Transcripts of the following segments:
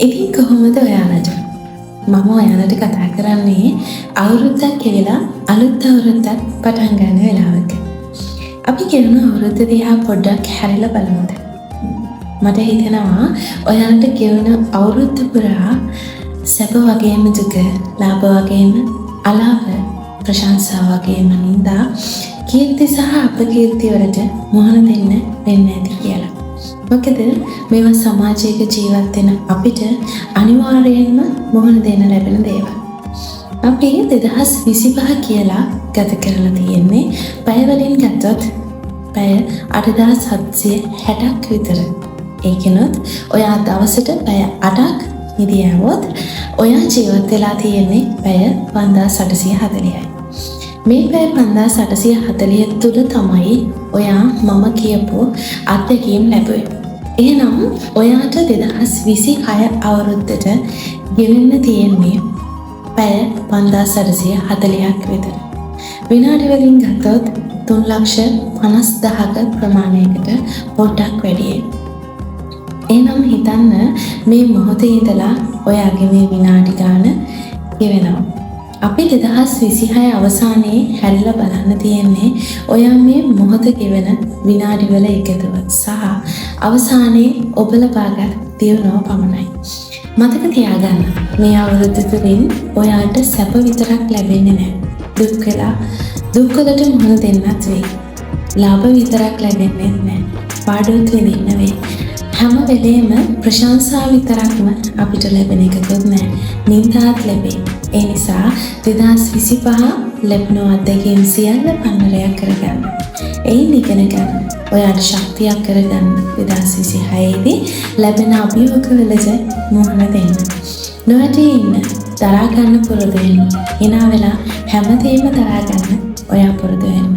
ඉතින් කොහොමද ඔයාලට? මම ඔයාලට කතා කරන්නේ අවුරුද්දක් ගෙවිලා අලුත් අවුරුද්දක් පටන් ගන්න වෙලාවක. අපි ගෙවුණු අවුරුද්ද දිහා පොඩ්ඩක් හැරිලා බලමුද? මට හිතෙනවා ඔයාලට ගෙවුණ අවුරුද්ද පුරා සැප වගේම දුක, ලාභ වගේම අලාභ, ප්‍රශංසා වගේම නින්දා, කීර්ති සහ අපකීර්ති වලට මුහුණ දෙන්න වෙන්න ඇති කියලා. මොකද මේවා සමාජයක ජීවත් වෙන අපිට අනිවාර්යයෙන්ම මුහුණ දෙන්න ලැබෙන දේවල්. අපි 2025 කියලා ගත කරලා තියෙන්නේ පැය වලින් ගත්තොත් පැය 8760ක් විතර. ඒකෙනුත් ඔයා දවසට පැය 8ක් නිදියාවොත් ඔයා ජීවත් වෙලා තියෙන්නේ පැය 5840යි. මේ පැය 5840 තුල තමයි ඔයා මම කියපු අත්දැකීම් ලැබුවේ. එහෙනම් ඔයාට 2026 අවුරුද්දට ගෙවෙන්න තියෙන්නේ පැය 5840ක් විතර. විනාඩි වලින් ගත්තොත් 3,50,000ක ප්‍රමාණයකට පොඩ්ඩක් වැඩියෙන්. එහෙනම් හිතන්න, මේ මොහොතේ ඉඳලා ඔයාගේ මේ විනාඩි ගාන ගෙවෙනවා. අපි 2026 අවසානයේ හැරිලා බලන්න තියෙන්නේ ඔයා මේ මොහොත ගෙවන විනාඩිවල එකතුව සහ අවසානයේ ඔබ ලබාගත් දියුණුව පමණයි. මතක තියාගන්න, මේ අවුරුද්ද තුළින් ඔයාට සැප විතරක් ලැබෙන්නේ නැහැ. දුක් වෙලා දුක් වලට මුහුණ දෙන්නත් වෙයි. ලාභ විතරක් ලැබෙන්නේ නැහැ. පාඩුවත් විඳින්න වෙයි. හැම වෙලේම ප්‍රශංසා විතරක්ම අපිට ලැබෙන එකකුත් නෑ. නින්දාත් ලැබේ. ඒ නිසා 2025 ලැබුණු අත්දැකීම් සියල්ල පන්නරයක් කරගන්න. එයින් ඉගෙන ගන්න. ඔයාට ශක්තියක් කරගන්න 2026 දී ලැබෙන අභියෝගවලට මුහුණ දෙන්න. නොවැටී ඉන්න. දරා ගන්න පුරුදු වෙන්න. හිනා වෙලා හැමදේම දරා ගන්න ඔයා පුරුදු වෙන්න.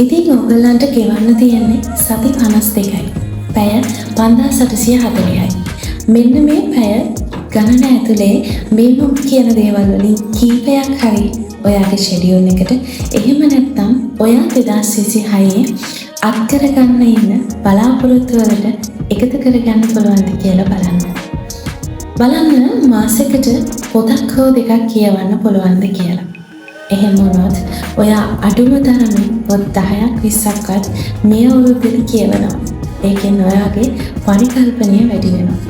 ඉතින් ඔයගොල්ලන්ට ගෙවන්න තියෙන්නේ සති 52යි. පැය 5840යි. මෙන්න මේ පැය ගණන ඇතුලේ මේ මම කියන දේවල් වලින් කීපයක් හරි ඔයාගේ ෂෙඩියුල් එකට, එහෙම නැත්නම් ඔයා 2026 අත් කරගන්න ඉන්න බලාපොරොත්තු වලට එකතු කරගන්න පුළුවන්ද කියලා බලන්න. බලන්න මාසෙකට පොතක් හෝ දෙකක් කියවන්න පුළුවන්ද කියලා. එහෙම වුණොත් ඔයා අඩුම තරමේ පොත් 10ක් 20ක්වත් මේ අවුරුද්දේදී කියවනවා. ඒකෙන් ඔයාගේ පරිකල්පනය වැඩි වෙනවා.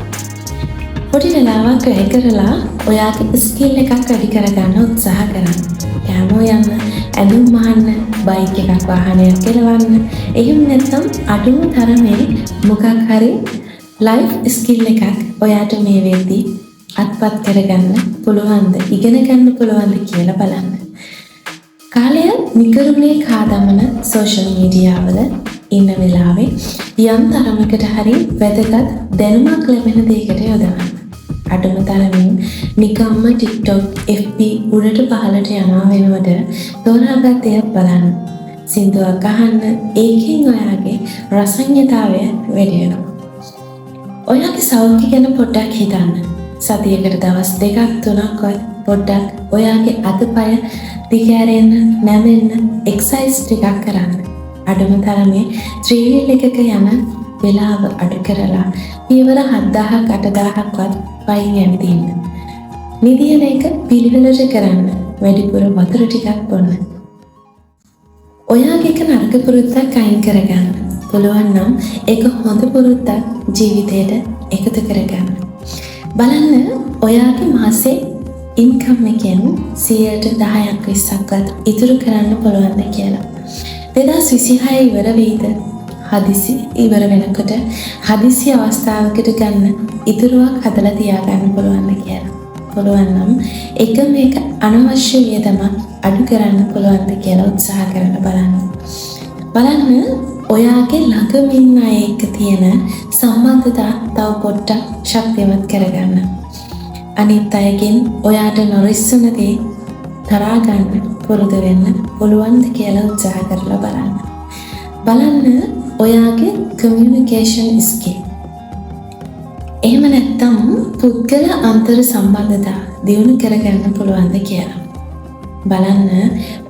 පොඩි වෙලාවක් වැය කරලා ඔයාගේ ස්කිල් එකක් වැඩි කරගන්න උත්සාහ කරන්න. කෑම උයන්න, ඇඳුම් මහන්න, බයික් එකක් වාහනයක් එලවන්න, එහෙම නැත්නම් අඩුම තරමේ මොකක් හරි ලයිෆ් ස්කිල් එකක් ඔයාට මේ වෙද්දි අත්පත් කරගන්න පුළුවන්ද, ඉගෙන ගන්න පුළුවන්ද කියලා බලන්න. කාලය නිකරුණේ කා දමන සෝෂල් මීඩියාවල ඉන්න වෙලාවේ යම් තරමකට හරි වැදගත් දැනුමක් ලැබෙන දෙයකට යොදවන්න. අඩුම තරමින් නිකම්ම TikTok, FB උඩට පහළට යනවා වෙනුවට තෝරාගත් දෙයක් බලන්න. සින්දුවක් අහන්න. ඒකෙන් ඔයාගේ රසඥතාවය වැඩි වෙනවා. ඔයාගේ සෞඛ්‍ය ගැන පොඩ්ඩක් හිතන්න. සතියකට දවස් දෙකක් තුනක්වත් පොඩ්ඩක් ඔයාගේ අතපය දිගෑරෙන්න, නැමෙන්න, එක්සර්සයිස් ටිකක් කරන්න. අඩුම තරමේ ත්‍රිවීල් එකක යන වෙලාව අඩු කරලා පියවර 7000ක් 8000ක්වත් පයින් ඇවිදින්න. නිදියන එක පිළිවෙලට කරන්න. වැඩිපුර වතුර ටිකක් බොන්න. ඔයාගේ එක නරක පුරුද්දක් අයින් කරගන්න. පුළුවන් නම් ඒක හොඳ පුරුද්දක් ජීවිතයට එකතු කරගන්න. බලන්න ඔයාගේ මාසේ ඉන්කම් එකෙන් 10%ක් 20ක්වත් ඉතුරු කරන්න පුළුවන්ද කියලා. 2026 ඉවර වෙයිද? හදිසි ඉවර වෙනකොට හදිසි අවස්ථාවකට ගන්න ඉතුරුවක් හදලා තියාගන්න පුළුවන්ද කියලා. පුළුවන් නම් එකම එක අනවශ්‍ය වියදමක් අඩු කරන්න පුළුවන්ද කියලා උත්සාහ කරලා බලන්න. බලන්න ඔයාගේ ළඟම ඉන්න අය එක්ක තියෙන සම්බන්ධතා තව පොඩ්ඩක් ශක්තිමත් කරගන්න. අනිත් අයගෙන් ඔයාට නොරිස්සන දේ දරා ගන්න පුරුදු වෙන්න පුළුවන්ද කියලා උත්සාහ කරලා බලන්න. බලන්න ඔයාගේ කමියුනිකේෂන් ස්කිල්. එහෙම නැත්නම් පුද්ගල අන්තර් සම්බන්ධතා දියුණු කරගන්න පුළුවන්ද කියලා. බලන්න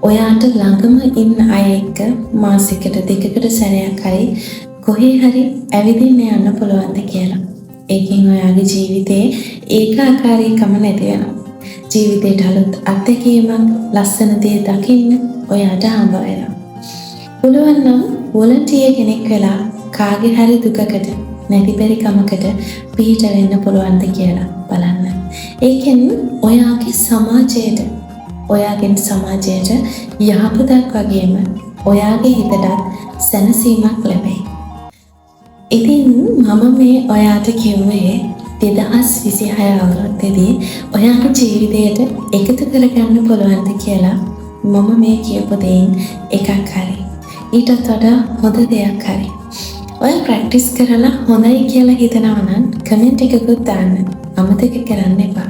ඔයාට ළඟම ඉන්න අය එක්ක මාසෙකට දෙකකට සැරයක් හරි කොහේ හරි ඇවිදින්න යන්න පුළුවන්ද කියලා. ඒකෙන් ඔයාගේ ජීවිතේ ඒකාකාරීකම නැති වෙනවා. ජීවිතේට අලුත් අත්දැකීමක්, ලස්සන දේ දකින්න ඔයාට හම්බ වෙනවා. පුළුවන් නම් වොලන්ටියර් කෙනෙක් වෙලා කාගේ හරි දුකකට, නැති බැරි කමකට පිහිට වෙන්න පුළුවන්ද කියලා බලන්න. ඒකෙන් ඔයාගේ සමාජයට, ඔයාගෙන් සමාජයට යහපතක් වගේම ඔයාගේ හිතටත් සැනසීමක් ලැබෙයි. ඉතින් මම මේ ඔයාට කිව්වේ 2026 අවුරුද්දේදී ඔයාගේ ජීවිතයට එකතු කරගන්න පුළුවන්ද කියලා මම මේ කියපු දෙයින් එකක් හරි, ඊටත් වඩා හොඳ දෙයක් හරි. ඔයා ප්‍රැක්ටිස් කරලා හොඳයි කියලා හිතනවා නම් කමෙන්ට් එකකුත් දාන්න. අමතක කරන්න එපා.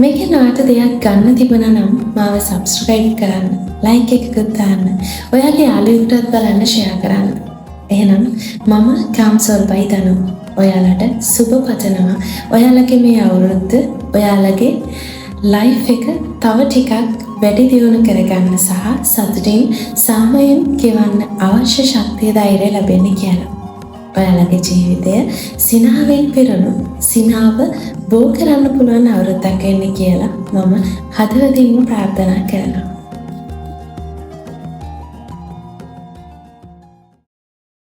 මේකෙන් ඔයාට දෙයක් ගන්න තිබුණා නම් මාව සබ්ස්ක්‍රයිබ් කරන්න, ලයික් එකකුත් දාන්න. ඔයාගේ යාළුවෙකුටත් බලන්න ෂෙයා කරන්න. එහෙනම් මම කාම්සෝල් බයි දනු ඔයාලට සුබ පතනවා. ඔයාලගේ මේ අවුරුද්ද ඔයාලගේ ලයිෆ් එක තව ටිකක් වැඩි දියුණු කරගන්න සහ සතුටින් සාමයෙන් ගෙවන්න අවශ්‍ය ශක්තිය, ධෛර්යය ලැබෙන්න කියලා. ඔයාලගේ ජීවිතය සිනාවෙන් පිරුණු, සිනාව බෝ කරන්න පුළුවන් අවුරුද්දක් වෙන්න කියලා මම හදවතින්ම ප්‍රාර්ථනා කරනවා.